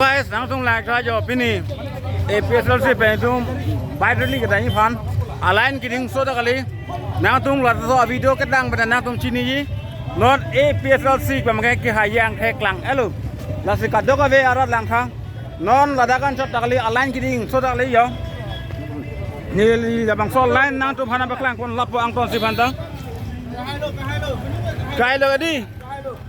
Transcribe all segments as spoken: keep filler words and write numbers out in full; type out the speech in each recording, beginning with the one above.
Guys, nangtum langtha jo pini A P S L C pen itum bike rally kedam aphan a-line kedingso ta kali. Nangtum laso a-video kedang pen nangtum chiniji. Non A P S L C pamake kehai angthek klang-etlo. Lasi kadokave arat langtha. Non ladak anchot ta kali, a-line kedingso ta kali jo. Neli labangso line nangtum aphan paklang pon lapu angton si aphan ta. Kahailo kedi.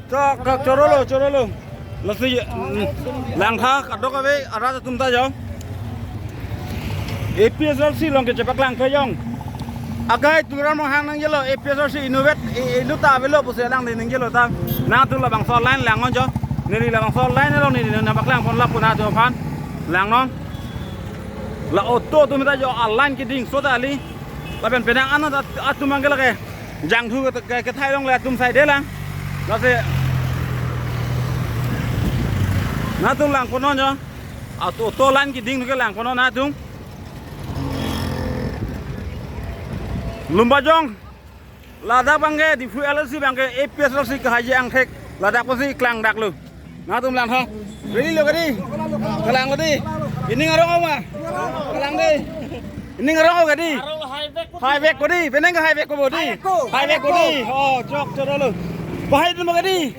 Chok, chok, chorolo, chorolo. Lasi, mm, langtha kadokave arat atum ta jo. A P S L C along kechepaklang kejong. Akai Tuliram Ronghang nangjelo, A P S L C inutvet, i-, inut ta avelo pusi alang nangjelo ta. Nangtum labangso line langnon jo. Neli labangso line along neli nangpaklang pon lapu nangtum aphan. Langnon. La auto atum ta jo a-line kedingso ta kali. Lapen penang anat at-, atum angke lake jangthu ke, ke, kethai longle atum side lang. Lasi nangtum lang ponnon jo. Auto, auto line keding ke lang ponnon nangtum. Lumbajong. Ladak abangke Diphu L A C abangke A P S L C kehai angthek. Ladak pusi klangdaklo. Nangtum langtha. Rally lo kedi. Kalang kedi. Ining arong ma? Kalang dei. Ining arong kedi. Hai vek kedi. Penang hai vek kedi. Hai vek kedi. Oh, chok, chorolo. Pahai atum kedi.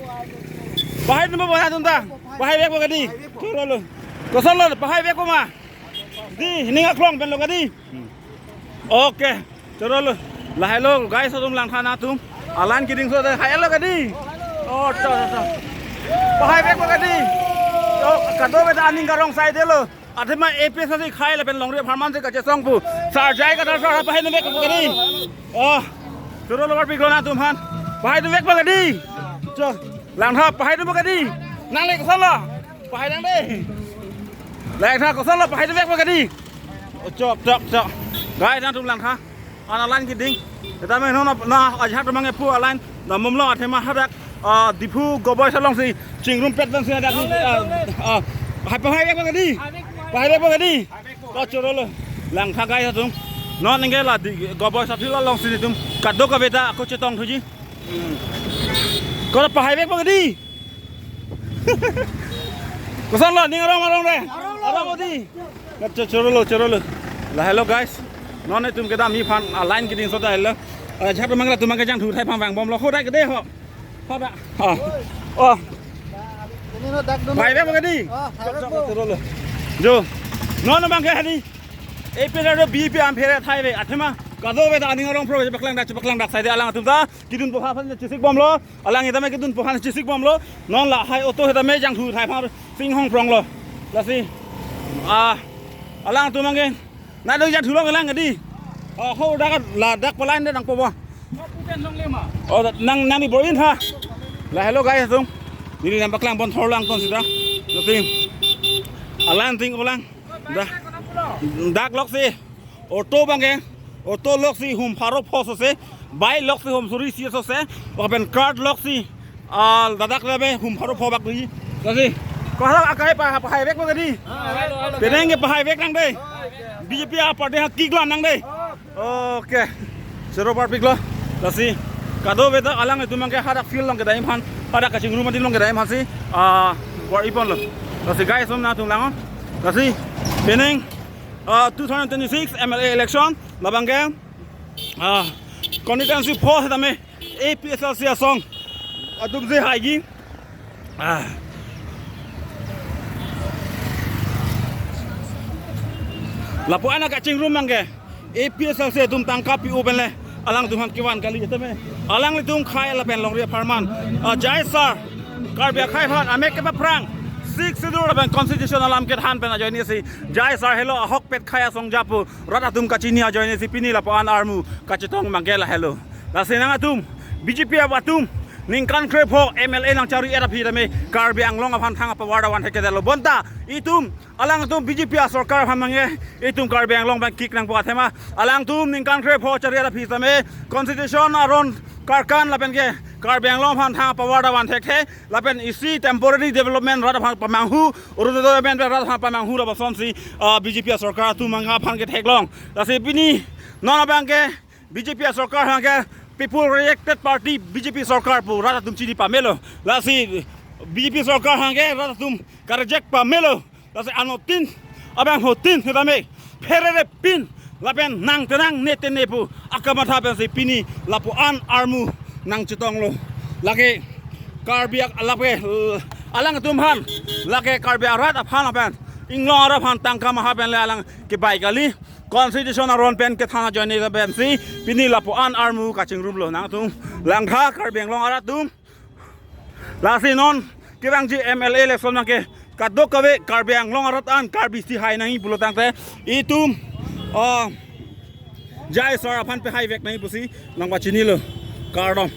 Pahai atum, pahai atum ta. Pahai vek kedi. Chorolo. Kosonlo, pahai vek ma? Di, ining aklong pen lo kedi. Okay. Chorolo. Lahailo guys atum, langtha nangtum. A-line kedingso ta hai lo kedi. Oh, to, to, to. Pahai vek kedi. Oh, kadokave ta aning karong saidelo. Athema A P S L C khei lapen longri apharman si kachesong pu. Sarjai kadar sar pahai vek kedi. Oh. Chorolo, parpiklo nangtum aphan. Pahai vek kedi. Cho. Langtha pahai vek kedi. Nangle kosonlo. Pahai nang dei. Langtha kosonlo, pahai vek kedi. Oh, chok, chok, chok. Guys, nangtum langtha. An a-line keding. Setame non na ajahak atum abangke pu a-line. Damomlo athema hadak, ah, Diphu Goboi Sat alongsi chingrumpet pensi hadak, ah, ah, hai pahai vek kedi. Pahai vek kedi. To chorolo. Langtha guys atum. Non ningke la di Goboi Sat alongsi netum kadokave ta ako chetong thuji. Ko pahai vek kedi. Kosonlo, ning arong arong re. Arong kedi. Cho, chorolo, chorolo. Lahailo guys. Non netum kedam aphan a-line kedingso ta hailo. Ajahak atum abangke, atum abangke jangthu thai pangvang bomlo. Ho dai kede ho. Ho da. Oh. Oh. Pahai vek kedi. Oh, pahai vek. Chorolo. Jo. Non abangke kedi. A P L B J P amphere thai ve. Athema kadokave ta aning arong pro chepaklangdak, chepaklangdak saide alang atum ta. Kedun poha aphan chesik bomlo. Alang setame kedun poha chesik bomlo. Non lahai auto setame jangthu thai aphan singhong pronglo. Lasi, ah, alang atum abangke nangdun jangthu long lang kedi. Oh, ho dak, ladak pa-line de nangpo bo. Oh, nang, nang di borin ha. Lahailo guys atum. Neli nangpaklang pon thorlang ton sida. Lasi, alang ting ulang. Dak. Dak loksi. Auto abangke, auto loksi hum pharo pho sose, bike loksi hum suri isi sose, lapen cart loksi, ah, ladak labe hum pharo pho bak ri. Lasi, ko hala akai pa, pahai vek kedi. Penang ke pahai vek nang dei. B J P a-party ha kiklam nang dei. Okay. Choro, parpiklo. Lasi, kadokave ta alang atum abangke hadak field along kedam aphan, hadak kachingrum adim along kedam aphansi, ah, bor-i ponlo. Lasi guys, nangtum lang. Lasi, penang ah, two thousand twenty-six M L A election, labangke, ah, constituency four setame A P S L C asong atumsi haiji. Ah. Lapu-an akachingrum abangke A P S L C atum tangka pi-o penle alangtum aphan kevan kali tame. Alanglitum khei lapen longri apharman. Ah, Jai sir, Karbi akhei aphan amek kepaphrang, Sixth Schedule lapen Constitution alam kethan pen ajoinesi Jai sir helo ahokpet khei asong japu rat atum kachini ajoinesi pini lapu-an armu kachetong abangke lahelo. Lasi nangtum B J P atum ningkan krepho M L A nangchari-et aphi tame Karbi Anglong aphan thang a-power ta vanthekthelo. Bonta itum alangtum B J P asorkar aphan abangke itum Karbi Anglong abang kik nangpo athema alangtum ningkan krepho chari-et aphi tame constitution aron karkan lapen ke Karbi Anglong aphan thang a-power ta vanthekthe lapen isi temporary development rat aphan pamanghu, Orunodoi amen rat aphan pamanghu lapuson si, ah, B J P asorkar atum abang aphan ketheklong. Lasi pini non abangke B J P asorkar abangke people rejected party B J P sorkar pu rat atum chini pamelo. Lasi B J P sorkar hangke rat atum karejek pamelo. Lasi anuttin abang hotin setame pherere pin lapen nang tenang ne tene pu akamatha pensi pini lapu-an armu nangchetonglo. Lake Karbi ak-, lake, eh, alangtum aphan, lake Karbi arat aphan lapen inglong arat aphan tangka maha pen le alang kebai kali. Constitution aron pen kethan ajoine pensi pini lapu-an armu kachingrumlo. Nangtum langtha Karbi Anglong arat atum. Lasi non kevangji M L A election nangke kadokave Karbi Anglong arat an Karbi si hai nangji pulo tangte itum, ah, J I sir aphan pehai vek nangji pusi nangpachinilo. Kardom.